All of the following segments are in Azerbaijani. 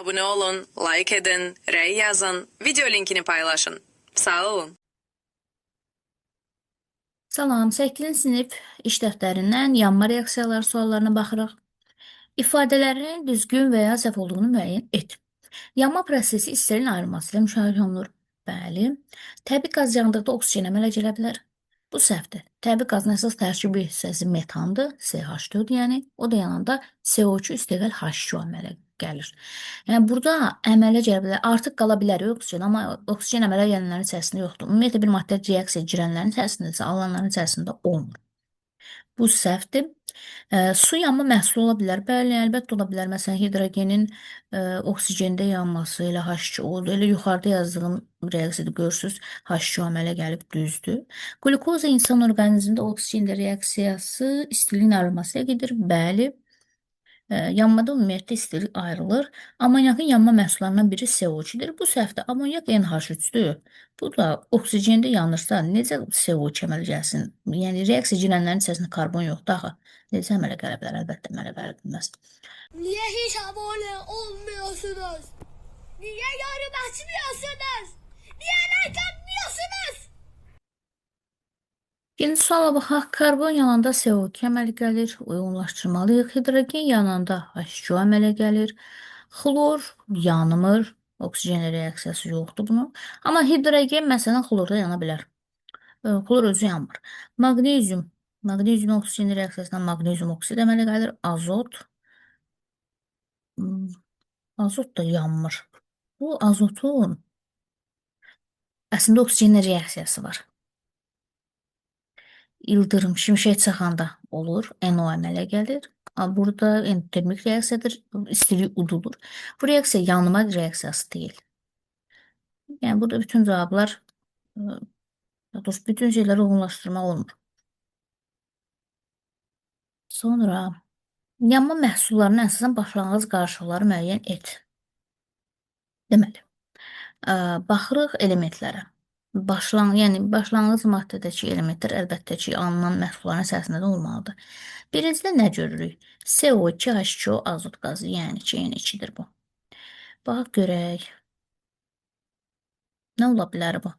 Abone olun, like edin, rey yazın, video linkini paylaşın. Sağ olun. Salam, 8-ci sinif iş dəftərindən yanma reaksiyaları suallarına baxırıq. İfadələrin düzgün və ya səhv olduğunu müəyyən et. Yanma prosesi hissələrin ayrılması ilə müşahidə olunur. Bəli. Təbii qaz yandıqda oksigen əmələ gələ bilər. Bu səhvdir. Təbii qazın əsas tərkibi hissəsi metandır, CH4, yəni o da yananda CO2 üstəgəl H2 əmələ gəlir. Yəni burada əmələ gələ bilər, artıq qala bilər oksigen, amma oksigen əmələ gələnlərin içərisində yoxdur. Ümumiyyətlə bir maddə reaksiya girənlərin içərisində isə alanların içərisində olmur. Bu səhvdir. Su yanma məhsulu ola bilər. Bəli, əlbəttə ola bilər. Məsələn, hidrogenin oksigende yanması elə H2O-dur. Elə yuxarıda yazdığım reaksiyada görürsünüz, H2O əmələ gəlib düzdür. Qlukoza insan orqanizmində oksigenlə reaksiyası istiliyin ayrılması ilə gedir. Bəli. Yanmada ümumiyyətlə istilik ayrılır. Amonyakın yanma məhsullarından biri CO2-dir. Bu səhvdə amonyak NH3-dür. Bu da oksigende yanırsa necə CO2 əmələ gəlsin? Yəni reaksiya girənlərin içərisində karbon yoxdur axı. Necə əmələ gələ bilər? Əlbəttə əmələ gələ bilməz. Niye hiç abone olmuyorsunuz? Niye yorum açmıyorsunuz? Niye like atmıyorsunuz? İkinci suala baxaq. Karbon yananda CO2 əmələ gəlir. Uyğunlaşdırmalıyıq. Hidrogen yananda H2O əmələ gəlir. Xlor yanmır. Oksigenlə reaksiyası yoxdur bunun. Amma hidrogen məsələn xlorda yana bilər. Xlor özü yanmır. Maqnezium. Maqnezium oksigen reaksiyasından maqnezium oksid əmələ gəlir. Azot. Azot da yanmır. Bu azotun əslində oksigenlə reaksiyası var. İldırım, şimşək çaxanda olur. NO əmələ gəlir. Burada endotermik reaksiyadır. İstilik udulur. Bu reaksiya yanma reaksiyası deyil. Yəni burada bütün cavablar, daha doğrusu bütün şeyləri uyğunlaşdırmaq olmur. Sonra yanma məhsullarının əsasən başlanğıc qarışıqları müəyyən et. Deməli, baxırıq elementlərə. Yəni başlanğıc maddədəki elementlər əlbəttə ki, alınan məhsulların içərisində də olmalıdır. Birincidə nə görürük? CO2, H2O azot qazı, yəni ki, N2-dir bu. Baxaq görək. Nə ola bilər bu?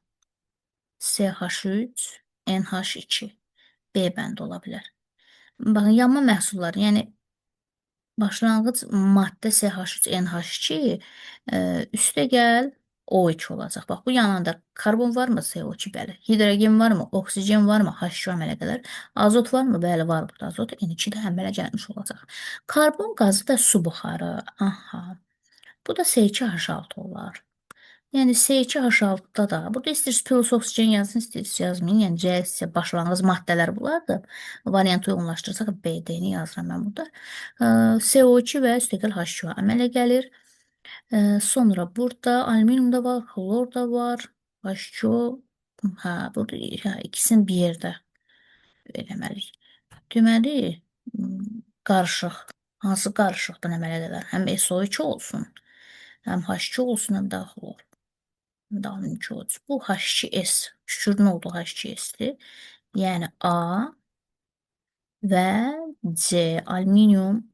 CH3, NH2. B bəndi ola bilər. Baxın, yanma məhsulları, yəni başlanğıc maddə CH3, NH2, üstə gəl O2 olacaq. Bax, bu yananda karbon varmı? CO2, bəli. Hidrogen varmı? Oksigen varmı? H2 əmələ gələr. Azot varmı? Bəli, var burada azot. N2 də əmələ gəlmiş olacaq. Karbon qazı və su buxarı. Aha. Bu da C2H6 olar. Yəni C2H6-da da burada istəyirsiniz plus oksigen yazın, istəyirsiniz yazmayın. Yəni reaksiya başlanğıc maddələr bunlardır. Variantı uyğunlaşdırsaq B, D-ni yazıram mən burada. CO2 və üstəgəl H2 əmələ gəlir. Sonra burada alüminium da var, xlor da var, H2O. Hə, burada hə, ikisini bir yerdə eləməliyik. Deməli, qarışıq. Hansı qarışıqdan əmələ gələr? Həm SO2 olsun, həm H2 olsun, həm də xlor. Həm də alüminium 2O3. Bu H2S. Şükür nə oldu H2S-dir. Yəni A və C, alüminium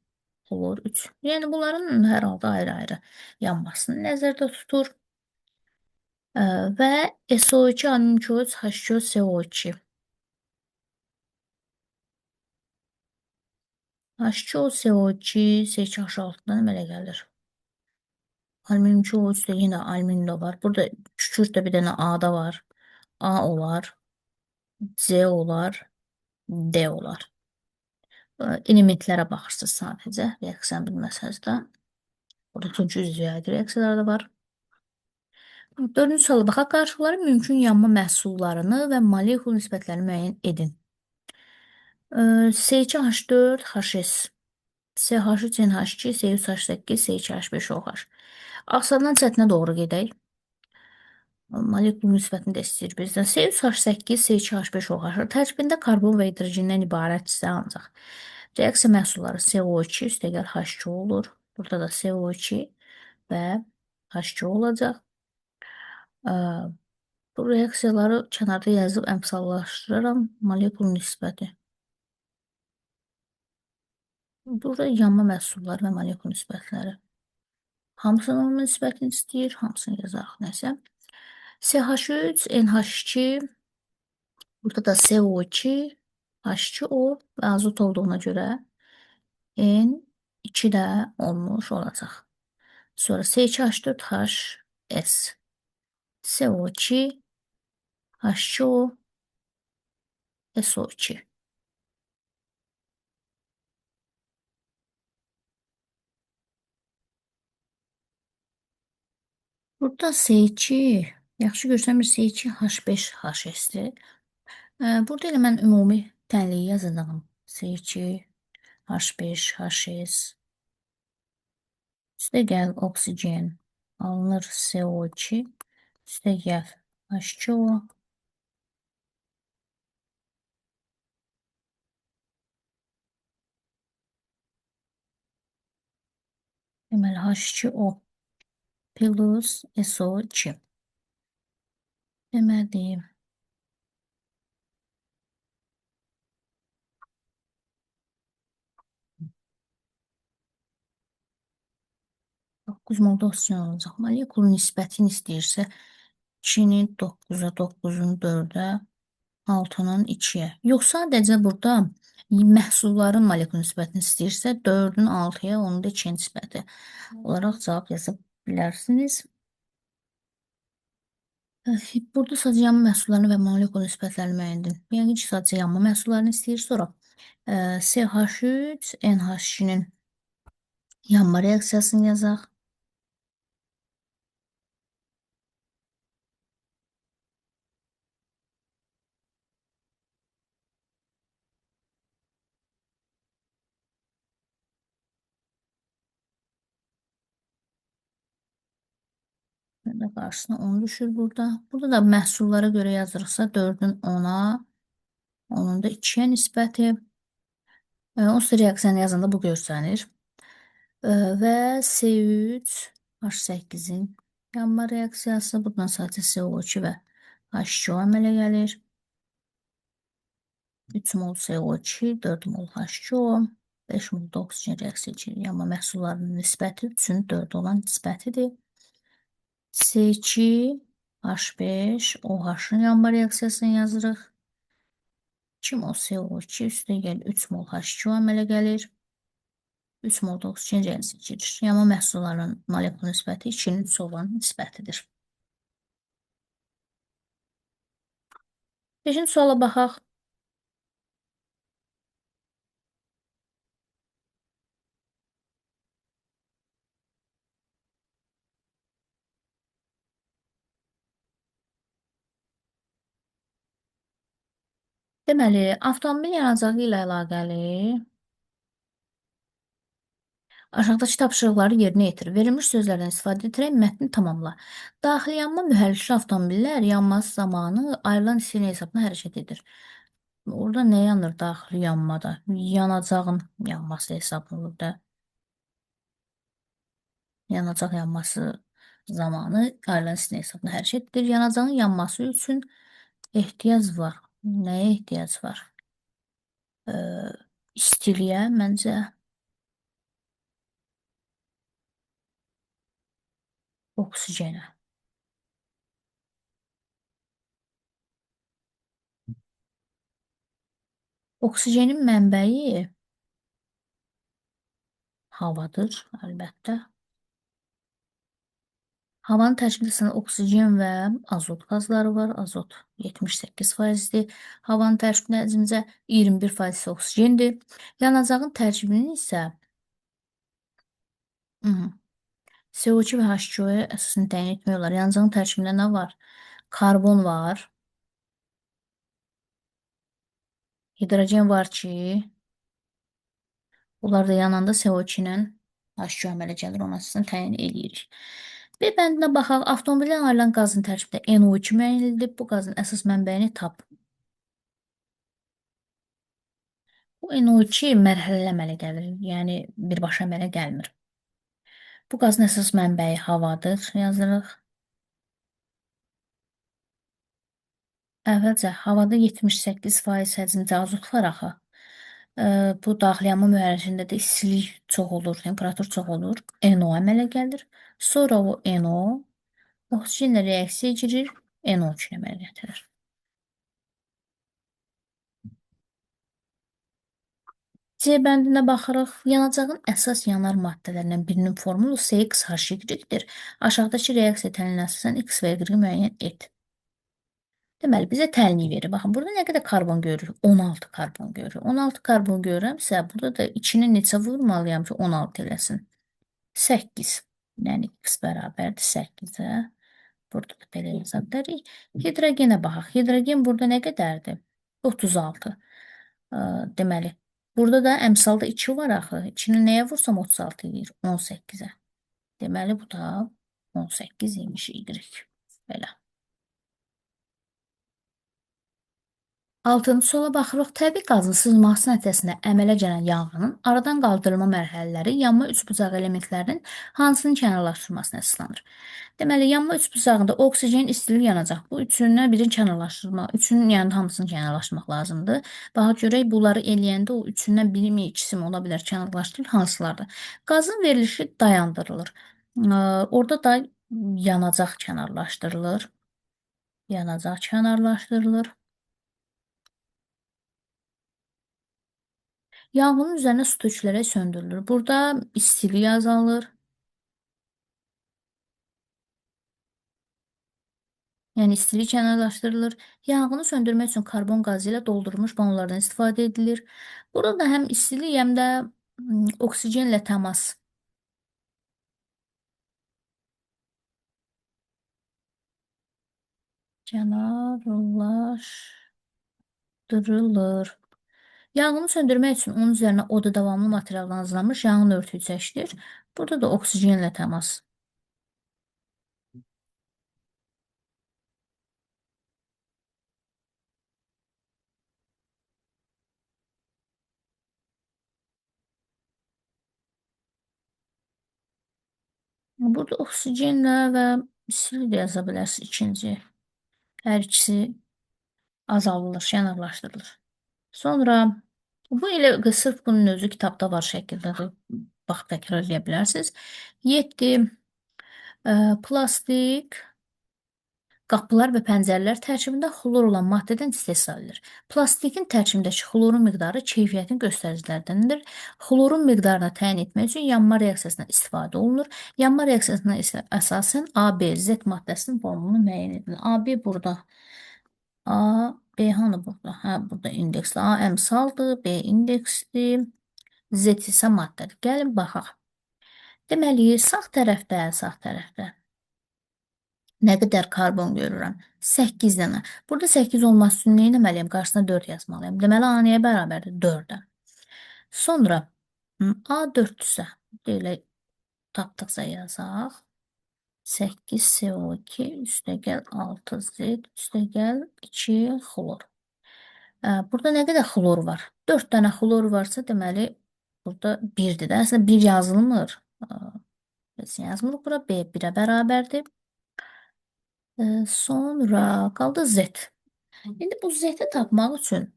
xlor 3. Yəni bunların hər halda ayrı-ayrı yanmasını nəzərdə tutur. Və SO2, alüminium 2O3, H2O, CO2. H2O, CO2, C2H6-dan əmələ gəlir. Alüminium 2O3 də yenə alüminium da var. Burada kükürt də bir dənə A-da var. A olar, C olar, D olar. Elementlərə baxırsınız sadəcə. Reaksiyanı bilməsəniz də. Burada turuncu üzvə aid reaksiyalar da var. Dördüncü suala baxaq. Qarışıqların mümkün yanma məhsullarını və molekul nisbətlərini müəyyən edin. C2H4, HS, CH3, NH2, C3H8, C2H5OH. Asandan çətinə doğru gedək. Molekul nisbətini də istəyir bizdən. C3H8, C2H5OH tərkibində karbon və hidrogendən ibarətdirsə ancaq. Reaksiya məhsulları CO2 üstəgəl H2 olur. Burada da CO2 və H2 olacaq. Bu reaksiyaları kənarda yazıb əmsallaşdırıram. Molekul nisbəti. Burada yanma məhsulları və molekul nisbətləri. Hamısının ümumi nisbətini istəyir. Hamısını yazarıq nəsə. CH3, NH2, burada da CO2, H2O və azot olduğuna görə N2 də olmuş olacaq. Sonra C2H4HS, CO2, H2O, SO2. Burada C2, yaxşı görsənmir C2H5HS-dir. Burada elə mən ümumi tənliyi yazacağam. C2, H5, HS. Üstə gəl oksigen, alınır CO2, üstə gəl H2O. Deməli H2O plus SO2. Deməli, 9 molda oksigen olacaq. Molekulun nisbətini istəyirsə, 2-ni 9-a, 9-un 4-ə, 6-nın 2-yə. Yox, sadəcə burada məhsulların molekul nisbətini istəyirsə, 4-ün 6-ya, onun da 2-yə nisbəti olaraq cavab yaza bilərsiniz. Burada sadəcə yanma məhsullarını və molekul nisbətlərini müəyyən edin. Yəni ki, sadəcə yanma məhsullarını istəyir. Sonra CH3, NH2-nin yanma reaksiyasını yazaq. Də qarşısına 10 düşür burada. Burada da məhsullara görə yazırıqsa 4-ün 10-a, onun da 2-yə nisbəti. Onsuz da reaksiyanı yazanda bu görsənir. Və C3 H8-in yanma reaksiyası. Buradan sadəcə CO2 və H2O əmələ gəlir. 3 mol CO2, 4 mol H2O, 5 mol da oksigen reaksiya keçirir. Yanma məhsullarının nisbəti 3-ün 4 olan nisbətidir. C2 H5 OH-ın yanma reaksiyasını yazırıq. 2 mol CO2 üstə gəl 3 mol H2O əmələ gəlir. 3 mol da oksigen reaksiya keçirir. Yanma məhsullarının molekul nisbəti 2-nin 3 olan nisbətidir. Beşinci suala baxaq. Deməli, avtomobil yanacağı ilə əlaqəli aşağıdakı tapşırıqları yerinə yetir. Verilmiş sözlərdən istifadə edərək mətni tamamla. Daxili yanma mühərrikli avtomobillər yanması zamanı ayrılan istinin hesabına hərəkət edir. Orada nə yanır daxili yanmada? Yanacağın yanması hesablanır da. Yanacaq yanması zamanı ayrılan istinin hesabına hərəkət edir. Yanacağın yanması üçün ehtiyac var. Nəyə ehtiyac var? İstiliyə məncə oksigenə. Oksigenin mənbəyi havadır, əlbəttə. Havanın tərkibində əsasən oksigen və azot qazları var. Azot 78%-dir. Havanın tərkibində həcmcə 21% isə oksigendir. Yanacağın tərkibinin isə CO2 və H2O-ya əsasən təyin etmək olar. Yanacağın tərkibində nə var? Karbon var. Hidrogen var ki, onlar da yananda CO2 ilə H2O əmələ gəlir. Onun əsasən təyin eləyirik. B bəndinə baxaq. Avtomobildən ayrılan qazın tərkibində NO2 müəyyən edilib. Bu qazın əsas mənbəyini tap. Bu NO2 mərhələli əmələ gəlir. Yəni birbaşa əmələ gəlmir. Bu qazın əsas mənbəyi havadır. Yazırıq. Əvvəlcə havada 78% həcmdə azot var axı. Bu daxili yanma mühərrikində də istilik çox olur, temperatur çox olur. NO əmələ gəlir. Sonra o NO oksigenlə reaksiya girir, NO2 əmələ gətirir. C bəndinə baxırıq. Yanacağın əsas yanar maddələrindən birinin formulu CXHY-dir. Aşağıdakı reaksiya təhlиlinə əsasən X və Y-i müəyyən et. Deməli, bizə təhlil verir. Baxın, burada nə qədər karbon görürük? 16 karbon görürük. 16 karbon görürəmsə, burada da içini neçə vurmalıyam ki, 16 eləsin? 8. Yəni, X bərabərdir 8-ə. Burada da belə yaza bilərik. Hidrogenə baxaq. Hidrogen burada nə qədərdir? 36. Deməli, burada da əmsalda 2 var axı. İçini nəyə vursam 36 eləyir? 18-ə. Deməli, bu da 18 imiş Y. Belə. Altıncı suala baxırıq. Təbii qazın sızması nəticəsində əmələ gələn yanğının aradan qaldırılma mərhələləri yanma üçbucağı elementlərinin hansının kənarlaşdırılmasına əsaslanır? Deməli, yanma üçbucağında oksigen, istilik yanacaq. Bu üçündən birini kənarlaşdırmaq, üçünün yəni hamısını kənarlaşdırmaq lazımdır. Baxa görək bunları eləyəndə o üçündən biri mi, ikisi mi ola bilər kənarlaşdırılır, hansılardır? Qazın verilişi dayandırılır. Orada da yanacaq kənarlaşdırılır. Yanacaq kənarlaşdırılır. Yanğının üzərinə su tökülərək söndürülür. Burada istilik azalır. Yəni istilik kənarlaşdırılır. Yanğını söndürmək üçün karbon qazı ilə doldurulmuş balonlardan istifadə edilir. Burada da həm istilik, həm də oksigenlə təmas. Kənarlaşdırılır. Yanğını söndürmək üçün onun üzərinə oda davamlı materialdan hazırlanmış yanğın örtüyü çəkilir. Burada da oksigenlə təmas. Burada oksigenlə və istilik də yaza bilərsiniz ikinci. Hər ikisi azaldılır, kənarlaşdırılır. Sonra bu elə sırf bunun özü kitabda var şəkildə bax təkrar eləyə bilərsiniz. 7 plastik qapılar və pəncərələr tərkibində xlor olan maddədən istehsal edilir. Plastikin tərkibindəki xlorun miqdarı keyfiyyətin göstəricilərdəndir. Xlorun miqdarını təyin etmək üçün yanma reaksiyasından istifadə olunur. Yanma reaksiyasına isə əsasən A, B, Z maddəsinin formulunu müəyyən edilir. A, B burada. A, B hanı burada? Hə, burada indeksli. A əmsaldır, B indeksdir, Z isə maddədir. Gəlin baxaq. Deməli, sağ tərəfdə nə qədər karbon görürəm? 8 dənə. Burada 8 olması üçün nə etməliyəm? Qarşısına 4 yazmalıyam. Deməli, A nəyə bərabərdir? 4-ə. Sonra A 4-dürsə, elə tapdıqsa yazaq. 8 CO2 üstəgəl 6Z üstəgəl 2 xlor. Burada nə qədər xlor var? 4 dənə xlor varsa, deməli, burada 1-dir də. Əslində 1 yazılmır. Biz yazmırıq bura. B 1-ə bərabərdir. Sonra qaldı Z. İndi bu Z-i tapmaq üçün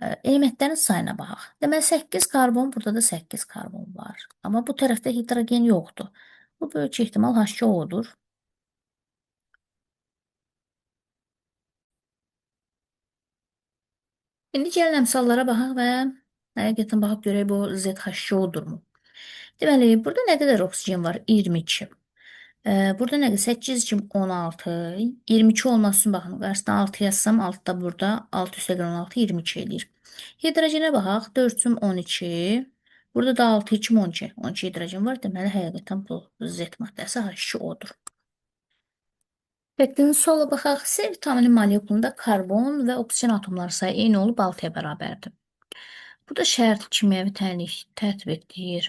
elementlərin sayına baxaq. Deməli 8 karbon, burada da 8 karbon var. Amma bu tərəfdə hidrogen yoxdur. Bu böyük ehtimal H2O-dur. İndi gəlin əmsallara baxaq və həqiqətən baxıb görək bu ZH2O-durmu? Deməli, burada nə qədər oksigen var? 22. Burada nə qədər? 8 2 16. 22 olması üçün baxın, qarşısına 6 yazsam, 6 da burada. 6 üstəgəl 16, 22 eləyir. Hidrogenə baxaq. 4 üçün 12. Burada da 6 2 12. 12 hidrogen var. Deməli, həqiqətən bu Z maddəsi H2O-dur. Səddincə suala baxaq. C vitamini molekulunda karbon və oksigen atomları sayı eyni olub 6-ya bərabərdir. Burada şərtli kimyəvi tənlik tərtib deyir.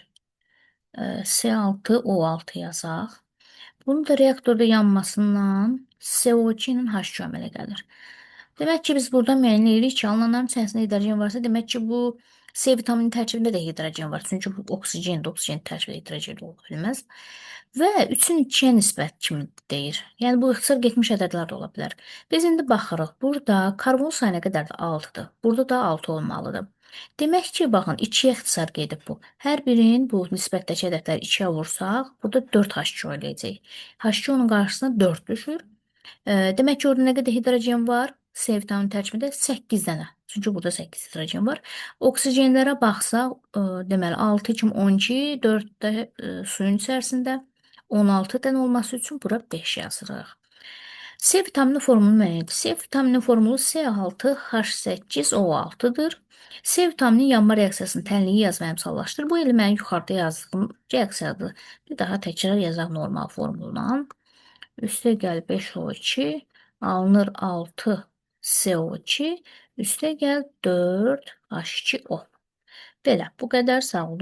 C6O6 yazaq. Bunun da reaktorda yanmasından CO2 ilə H2 əmələ gəlir. Demək ki, biz burada müəyyən edirik ki, alınanların içərisində hidrogen varsa, demək ki, bu C vitamini tərkibində də hidrogen var. Çünki bu oksigen də oksigen tərkibində hidrogen ola bilməz. Və 3-ün 2-yə nisbət kimi deyir. Yəni bu ixtisar getmiş ədədlər də ola bilər. Biz indi baxırıq. Burada karbon sayı nə qədərdir? 6-dır. Burada da 6 olmalıdır. Demək ki, baxın, 2-yə ixtisar gedib bu. Hər birinin bu nisbətdəki ədədləri 2-yə vursaq, burada 4 H2O eləyəcək. H2O-nun qarşısına 4 düşür. Demək ki, orada nə qədər hidrogen var? C vitamini tərkibində 8 dənə. Çünki burada 8 hidrogen var. Oksigenlərə baxsaq, deməli 6 2 12, 4 də suyun içərisində 16 dənə olması üçün bura 5 yazırıq. C vitamini formulu müəyyən edir. C vitamini formulu C6H8O6-dır. C vitamini yanma reaksiyasının tənliyi yaz və əmsallaşdır. Bu elə mənim yuxarıda yazdığım reaksiyadır. Bir daha təkrar yazaq normal formuldan. Üstə gəl 5O2, alınır 6 CO2, üstə gəl 4 H2O. Belə, bu qədər. Sağ olun.